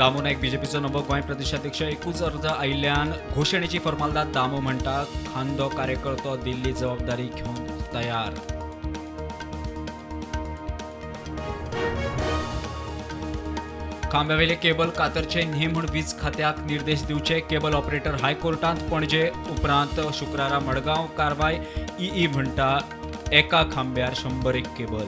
दामू नायक बीजेपीचो नवो गोंय प्रदेशाध्यक्ष. एकूच अर्ज आयिल्ल्यान घोशणेची फॉर्मालदाद. दामू म्हणटा खांदो कार्यकर्तो दिल्ली जबाबदारी घेवंक तयार. खांब्यावेले केबल कातरचे न्ही म्हूण वीज खात्याक निर्देश दिवचे. केबल ऑपरेटर हायकोर्टांत पणजे, उपरांत शुक्रारा मडगांव कारवाय. ईई म्हणटा एका खांब्यार 101 केबल.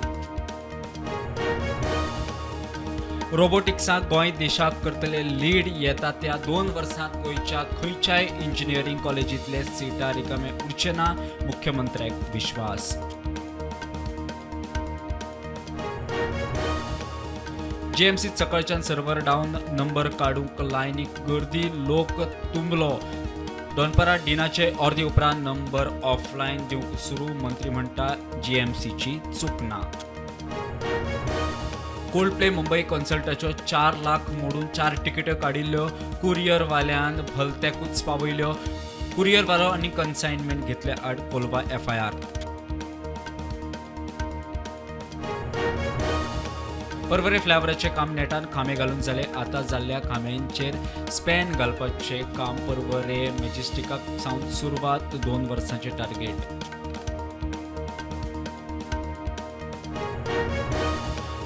रोबोटिक्सांत गोंय देशाक करतले लीड. येता त्या 2 वर्सांत गोंयच्या खंयच्याय इंजिनियरींग कॉलेजींतले सिटां रिकामे उरचे ना, मुख्यमंत्र्याक विश्वास. जीएमसीत सकाळच्यान सर्व्हर डावन, नंबर काडूंक लायनीक गर्दी, लोक तुंबलो. दनपरां डिनाचे अर्दे उपरांत नंबर ऑफलायन दिवंक सुरू. मंत्री म्हणटा जीएमसीची चूक ना. कोल्ड प्ले मुंबय कॉन्सर्टाच्यो 4 लाख मोडून 4 तिकेट्यो काडिल्ल्यो. कुरियरवाल्यान भलत्याकूच पावयल्यो. कुरियरवालो आनी कन्सायनमेंट घेतले आड कोलवा एफआयआर. पर्वरे फ्लायओव्हराचें काम नेटान खांबे घालून जालें. आतां जाल्ल्या खांब्यांचेर स्पॅन घालपाचें काम पर्वरे मॅजेस्टिकाक सावन सुरवात. 2 वर्सांचें टार्गेट.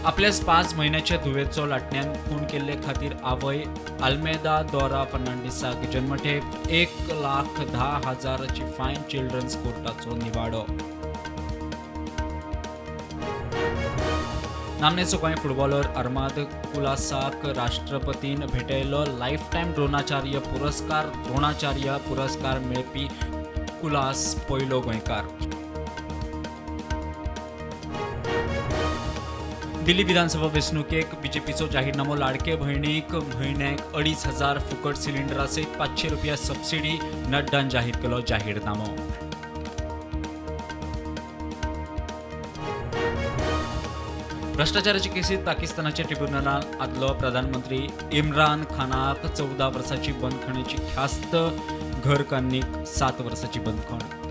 आपल्याच 5 म्हयन्याच्या धुवेचो लाटण्यान खून केल्ले खातीर आवय आल्मेदा दोरा फर्नांडीसाक जन्मठेप. 1,10,000 फायन. चिल्ड्रन्स कोर्टाचो निवाडो. नामनेचो गोंय फुटबॉलर अरमाद कुलासाक राष्ट्रपतीन भेटयलो लायफटायम द्रोणाचार्य पुरस्कार. द्रोणाचार्य पुरस्कार मेळपी कुलास पयलो गोंयकार. दिल्ली विधानसभा वेंचणुकेक बीजेपीचो जाहीरनामो. लाडके भयणीक म्हयन्याक 2500 फुकट सिलिंडरा सयत 500 रुपया सबसिडी. नड्डान जाहीर केलो जाहीरनामो. भ्रष्टाचाराचे केसीत पाकिस्तानाच्या ट्रिब्युनलान आदलो प्रधानमंत्री इम्रान खानाक 14 वर्सांची बंदखणीची ख्यास्त, घरकान्नीक 7 वर्सांची बंदखण.